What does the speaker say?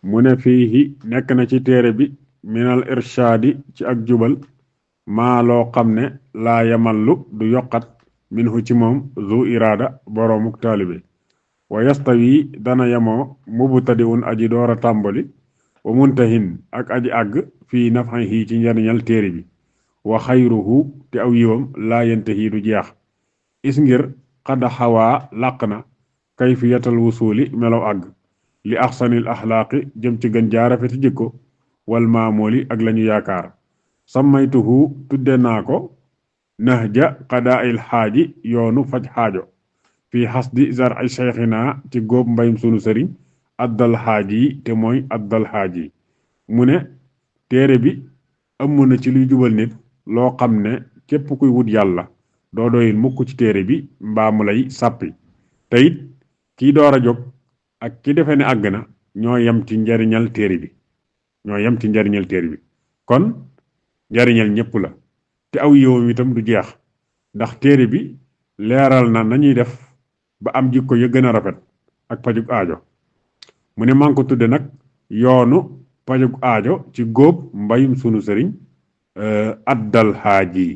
mu ne fiihi nekk na ci téere bi minal irshaadi ci ak jubal maa loo xam ne laa yamallu du yokkat minhu ci moom zu iraada boroomuk taalibe wa yastawi dana yemoo mubtadi'un aji door a tàmbali wa muntahin ak aji àgg fii naf'ihi ci njariñal téere bi wa xayruhu te aw yiwam laa yantahi du jeex is ngir xadda xawaa làq na kayfiyatal wusuuli melaw àgg li axsanil axlaaqi jëm ci gën jaarafeti jikko wal maamooli ak lañu yaakaar sammaytuhu tudde naa ko nahja qadaa'il xaaji yoonu faj xaajo fii xasdi zar'i cheikhina ci góob mbayum sunu sëriñ addal xaaji yi te mooy addal xaaji yi mu ne téere bi ëmm na ci luy jubal nit loo xam ne képp kuy wut yàlla doo doyil mukk ci téere bi mbaamu lay sàppi te it kiy door a jóg ak ki defe ne àgg na ñoo yem ci njariñal téere bi kon njariñal ñépp la te aw yiwam itam du jeex ndax téere bi leeral na nañuy def ba am jikko ya gën a rafet ak pajug aajo mu ne man ko tudde nag yoonu pajug aajo ci góob mbayum sunu sëriñ addal xaaji